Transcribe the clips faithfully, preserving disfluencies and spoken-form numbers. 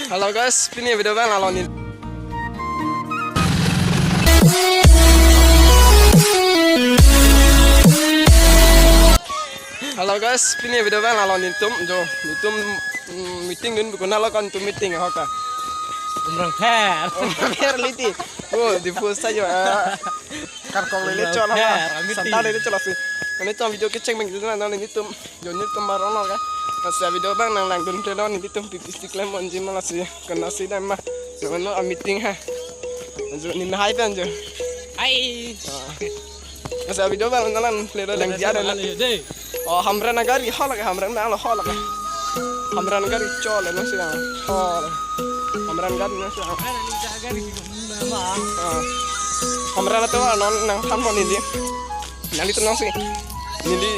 Hello guys, pini video abang lalo ni. Hello guys, pini video abang lalo nelitum jo, nelitum, mm, meeting dun bukan lalo kan tu meeting ha ka. Umrang pher. Umrang pher liti. Oh, di full saja. Karkong lele chol ha. Santa lele chol asi. Nelitum video kecheng meng gitu na nelitum. Jo nelitum marong lo ka. Lasi video abang nanglangdun telo nelitum pipi stick lem onji ma lasi. Kena si dam ma. Nang no a meeting ha. Jo ni hai pen jo. Hai. Lasi video abang nanglang telo lang dia dam. Oh, Hamren agari ho lake, Hamren abang lo ho lake. Hamren agari chol no si ho. Hamren agari no si. Ah. Hamren atum non nangthan mo neli. Nanglitum nang si. Neli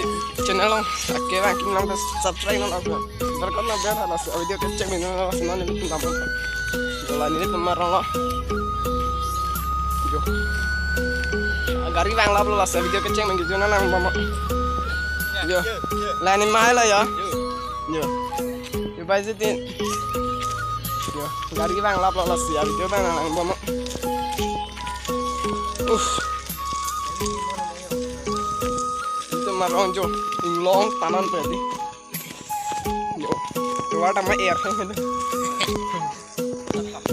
channel along. Oke bang, kim nang subscribe nang aku. Berkon na ber hala si video kecheng meng nang si non nelitum dam. Jo la nelitum marong lo. Jo. Gari abang lap lo lasi video kecheng meng jo nang bom. Jo. La ni mai la ya. Jo. Jo bai sitin. Jo. Gari abang lap lo lasi video abang nang bom. Uh. Nelitum marong jo. Inglong tanan tadi. Jo. Keluar tama air.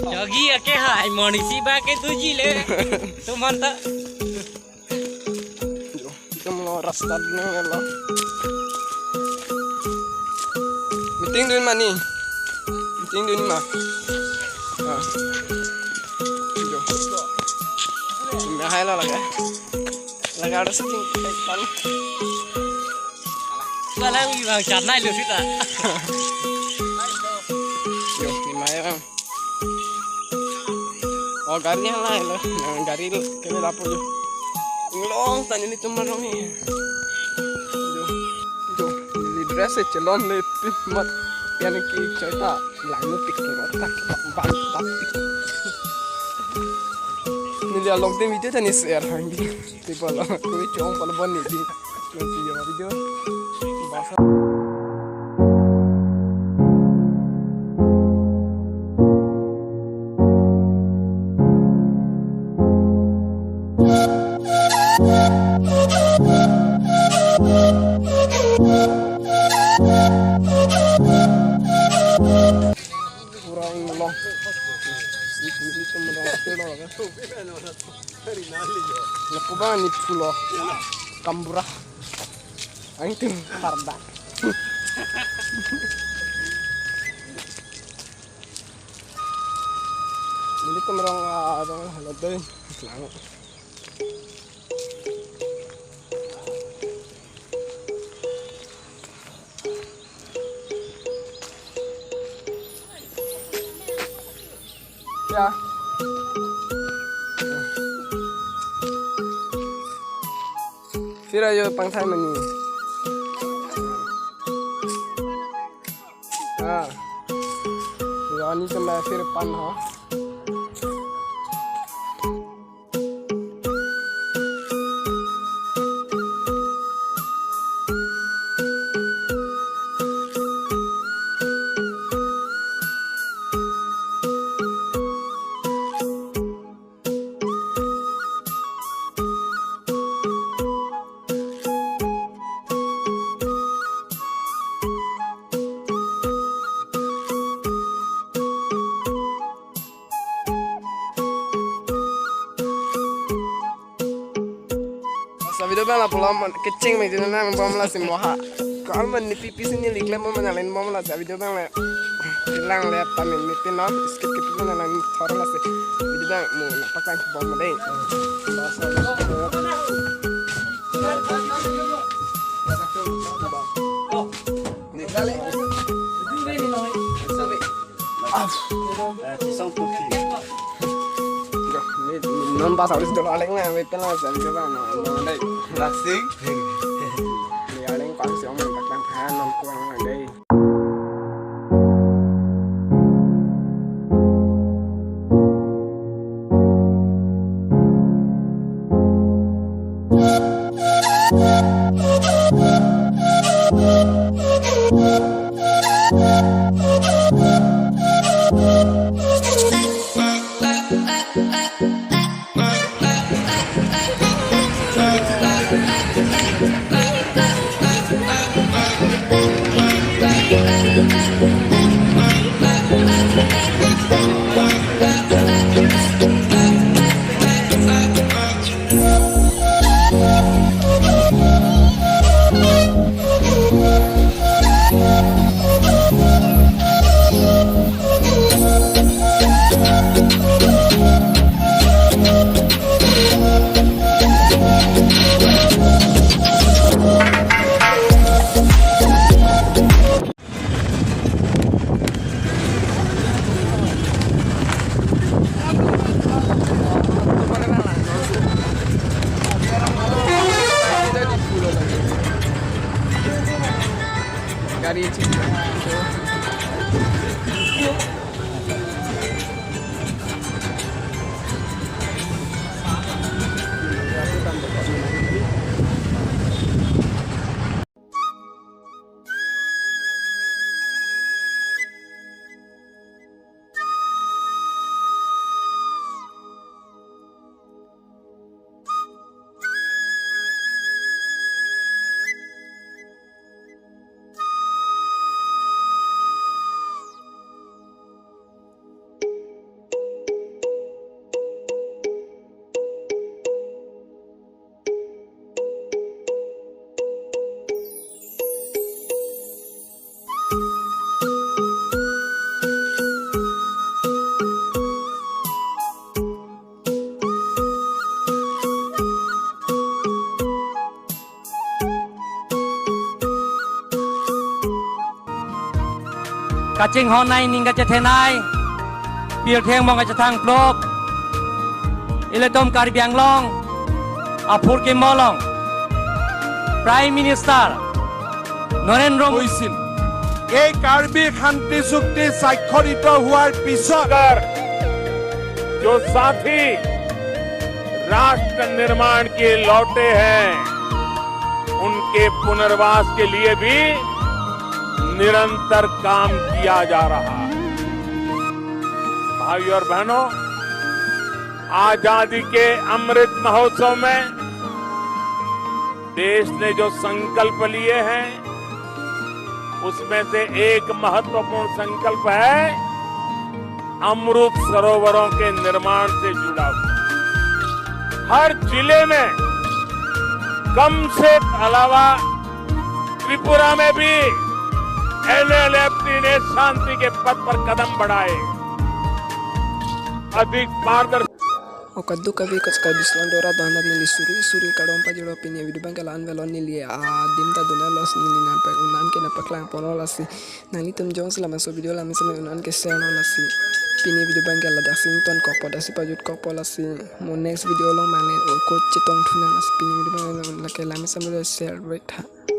Jogi ake hai morning si ba ke tuji le. Tuman ta. Jo, nelitum lo rasta dun lo. Meeting dun mani. Meeting dun ma. Ah. Jo. Nahai lo lake. Lake ada shooting. Balang ibang chanai lo sita. Jo, ni mai bang. Oh, gari hala lo. Nah, gari lo kami lapo jo. Nglong tanya nelitum marong ni. Jo. Jo. Neli dress e chelon le pin mat. Pian ki choi ta. Lang no tik no tak bang tak tik. Neli along te video tani share hang di. Tipo lo, kui chong pala bon ni di. Nanti ya video. Basa. Pura inglong. Itu, itu menang, itu menang. Lapu abang ni pulo. Kambura. Ang tim parda. Nelitum rong, ah, rong halo doi. Lang. Ya. Sira yo pangthai mani. Ah. Yo ani kemba sir pan ha. Lasi video abang lapu lo, kecheng meng jin nang bom lasi moha. Ko alman ni pipi si neli klem mo mena len bom lasi video abang le. Lang le pamin ni pin no, skip skip mo nang thor lasi. Video abang mo na paklang bom dei. Ah. Eh, tisong tuki. Yo, ni, ni non pas habis dolo aleng na, wait lang sa, di ba, no, no, dai. Lasing. Ni aleng pas yung, patang kahan, non kuang lang, dai. Kachinghon nai ning kachethe nai, pirthe angbong kachethang plop, ilitum Karbi Anglong aphurkimo along Prime Minister Narendra মো- হৈছিল। এই কাৰ্বি শান্তি চুক্তি স্বাক্ষৰিত হোৱাৰ পিছত जो साथी राष्ट्र निर्माण के लौटे हैं, उनके पुनर्वास के लिए भी निरंतर काम किया जा रहा है। भाइयों और बहनों, आजादी के अमृत महोत्सव में देश ने जो संकल्प लिए हैं, उसमें से एक महत्वपूर्ण संकल्प है अमृत सरोवरों के निर्माण से जुड़ा हुआ। हर जिले में कम से अलावा त्रिपुरा में भी एनएलएफटी ने शांति के पथ पर कदम बढ़ाए, अधिक पारदर्शी O kadokave kachkabislang dora dana neli suri suri kadom pajero pini video abangke la-an velo neli adim ta dona los neli nangpek un-an ke nangpaklang ponlo lasi. Nanglitum jongsi laso video la mesen un-an ke share non lasi. Pini video abangke ladak si ington kokpo, dak si pajut kokpo lasi. Mo next video along manglen o ko chetong thunang lasi. Pini video abangke lake la mesen share break tha.